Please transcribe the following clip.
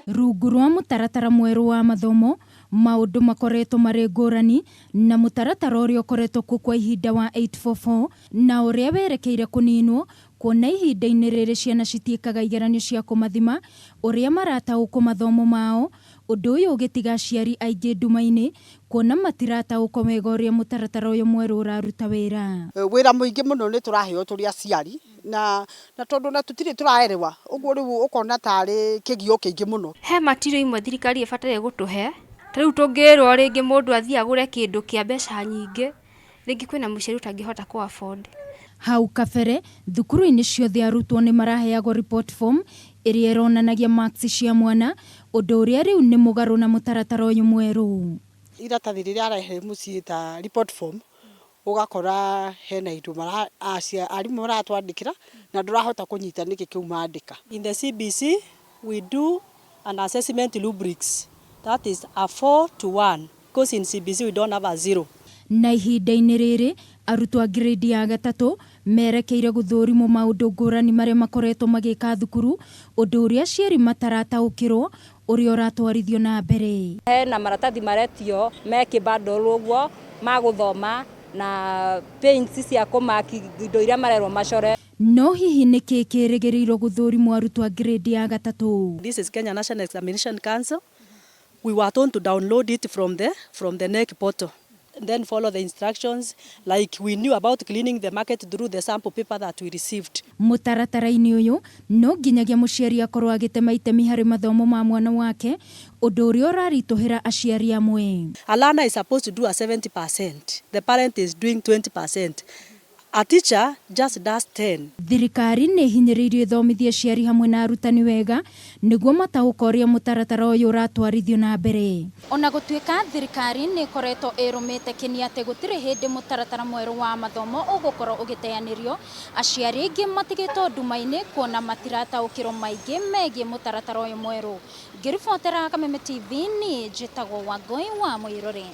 Rungu rwa mũtaratara mwerũ wa mathomo, maũndũ makoretwo marĩ ngũrani na mũtaratara ũrĩa ũkoretwo kuo kwa ihinda wa 844 na ũrĩa werekeire kũninwo, kuona ihinda-inĩ rĩrĩ ciana citiĩkaga igeranio cia kũmathima ũrĩa marataũkwo mathomo mao, ũndũ ũyũ ũgĩtiga aciari aingĩ nduma-inĩ kuona matirataũkwo wega ũrĩa mũtaratara ũyũ mwerũ ũraruta wĩra. Wĩra mũingĩ mũno nĩ tũraheo tũrĩ aciari na tondũ na tũtirĩ tũraerewa ũguo, rĩu ũkona tarĩ kĩgio kĩingĩ mũno. He material imwe thirikari ĩbataire gũtũhe. Ta rĩu tũngĩrwo rĩngĩ mũndũ athiĩ agũre kĩndũ kĩa mbeca nyingĩ, rĩngĩ kwĩna mũciari ũtangĩhota kũ afford. Hau kabere thukuru-inĩ ciothe arutwo nĩ maraheagwo report form ĩrĩa ĩronanagia marks cia mwana, ũndũ ũrĩa rĩu nĩ mũgarũ na mũtaratara ũyũ mwerũ. Iratathi rĩrĩa arehe mũciĩ ta report form, ũgakora hena indo arimũ maratwandĩkĩra na ndũrahota kũnyita nĩkĩ kĩu mandĩka. In the CBC, we do an assessment rubrics. That is a 4 to 1. Because in CBC we don't have a 0. Na ihinda-inĩ rĩrĩ arutwo a grade ya gatatũ merekeire gũthũrimwo maũndũ ngũrani marĩa makoretwo magĩka thukuru, ũndũ ũrĩa aciari matarataũkĩrwo ũrĩa ũratwarithio na mbere. Hena maratathi maretio me kĩbundle ũguo ma gũthoma na paints cia kũmaki indo iria marerwo macore. No hihi nĩ kĩĩ kĩrĩgĩrĩirwo gũthũrimwo arutwo a grade ya gatatũ? This is Kenya National Examination Council. We were told to download it from the KNEC portal. Then follow the instructions like we knew about cleaning the market through the sample paper that we received. Mũtaratara-inĩ ũyũ no nginyagia mũciari akorwo agĩtema itemi harĩ mathomo ma mwana wake, ũndũ ũrĩa ũraritũhĩra aciari amwe. A learner is supposed to do a 70%. The parent is doing 20%. A teacher just does 10. Thirikari nĩ ĩhinyĩrĩirio ĩthomithie aciari hamwe na arutani wega nĩguo mataũka ũrĩa mũtaratara ũyũ ũratwarithio na mbere. Ona gũtuĩka thirikari nĩ ĩkoretwo ĩrũmĩte kĩni atĩ gũtirĩ hĩndĩ mũtaratara mwerũ wa mathomo ũgũkorwo ũgĩteanĩrio, aciari aingĩ matigĩtwo nduma-inĩ kuona matirataũkĩrwo maingĩ megiĩ mũtaratara ũyũ mwerũ. Ngĩribotera Kameme TV, niĩ njĩtagwo Wangũi wa Mũirũrĩ.